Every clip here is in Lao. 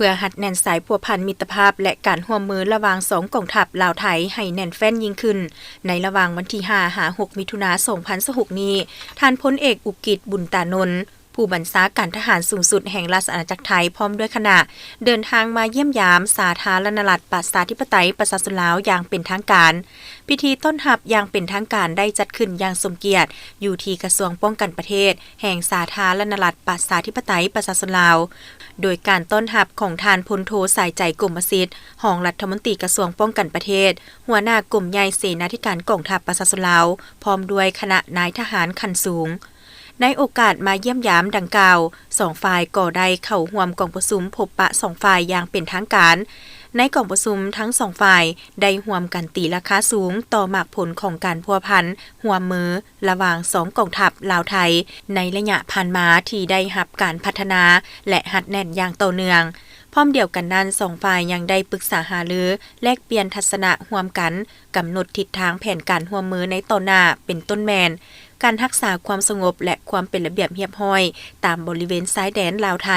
ພື່ອຮັດແໜ້ນສາຍພົວພັນມິດຕະພາບ ແລະ ການຮ່ວມມືລະຫວ່າງສອງກອງທັບລາວ-ໄທໃຫ້ແໜ້ນແຟ້ນຍິ່ງຂຶ້ນ, ໃນລະຫວ່າງວັນທີຫ້າ ຫາ ຫົກ ມິຖຸນາ ສອງພັນຊາວຫົກນີ້, ທ່ານພົນເອກ ອຸກິດ ບຸນຕານົນ ຜູ້ບັນຊາການທະຫານສູງສຸດແຫ່ງລາຊະອານາຈັກໄທ ພ້ອມດ້ວຍຄະນະ ເດີນທາງມາຢ້ຽມຢາມສາທາລະນະລັດ ປະຊາທິປະໄຕ ປະຊາຊົນລາວຢ່າງເປັນທາງການ. ພິທີຕ້ອນຮັບຢ່າງເປັນທາງການໄດ້ຈັດຂຶ້ນຢ່າງສົມກຽດຢູ່ທີ່ກະຊວງປ້ອງກັນປະເທດແຫ່ງສາທາລະນະລັດ ປະຊາທິປະໄຕ ປະຊາຊົນລາວ, ໂດຍການຕ້ອນຮັບຂອງທ່ານ ພົນໂທ ສາຍໃຈ ກົມມະສິດ ຮອງລັດຖະມົນຕີກະຊວງປ້ອງກັນປະເທດ, ຫົວໜ້າກົມໃຫຍ່ເສນາທິການກອງທັບປະຊາຊົນລາວ ພ້ອມດ້ວຍຄະນະນາຍທະຫານຂັ້ນສູງ. ໃນໂອກາດມາຢ້ຽມຢາມດັ່ງກ່າວ, ສອງຝ່າຍກໍໄດ້ເຂົ້າຮ່ວມກອງປະຊຸມພົບປະສອງຝ່າຍຢ່າງເປັນທາງການ. ໃນກອງປະຊຸມ, ທັງສອງຝ່າຍໄດ້ຮ່ວມກັນຕີລາຄາສູງຕໍ່ໝາກຜົນຂອງການພົວພັນຮ່ວມມືລະຫວ່າງສອງກອງທັບລາວ-ໄທ ໃນໄລຍະຜ່ານມາທີ່ໄດ້ຮັບການພັດທະນາ ແລະ ຮັດແໜ້ນຢ່າງຕໍ່ເນື່ອງ. ພ້ອມດຽວກັນນັ້ນ, ສອງຝ່າຍຍັງໄດ້ປຶກສາຫາລື, ແລກປ່ຽນທັດສະນະຮ່ວມກັນ, ກຳນົດທິດທາງແຜນການຮ່ວມມືໃນຕໍ່ໜ້າ, ເປັນຕົ້ນແມ່ນ ການຮັກສາຄວາມສະຫງົບ ແລະ ຄວາມເປັນລະບຽບຮຽບຮ້ອຍຕາມບໍລິເວນຊາຍແດນລາວ-ໄທ,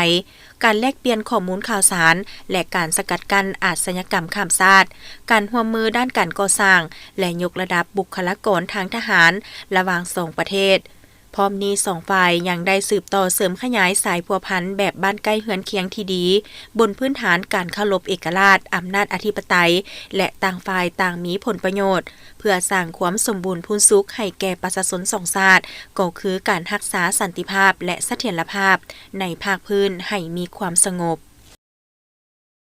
ການແລກປ່ຽນຂໍ້ມູນຂ່າວສານ ແລະ ການສະກັດກັ້ນອາຊະຍາກຳຂ້າມຊາດ, ການຮ່ວມມືດ້ານການກໍ່ສ້າງ ແລະ ຍົກລະດັບບຸກຄະລາກອນທາງທະຫານລະຫວ່າງສອງປະເທດ. ພ້ອມນີ້, ສອງຝ່າຍຍັງໄດ້ສືບຕໍ່ເສີມຂະຫຍາຍສາຍພົວພັນແບບບ້ານໃກ້ເຮືອນຄຽງທີ່ດີ, ບົນພື້ນຖານການເຄົາລົບເອກະລາດ, ອຳນາດອະທິປະໄຕ ແລະ ຕ່າງຝ່າຍຕ່າງມີຜົນປະໂຫຍດ, ເພື່ອສ້າງຄວາມສົມບູນພູນສຸກໃຫ້ແກ່ປະຊາຊົນສອງຊາດ, ກໍຄືການຮັກສາສັນຕິພາບ ແລະ ສະຖຽນລະພາບໃນພາກພື້ນໃຫ້ມີຄວາມສະຫງົບ.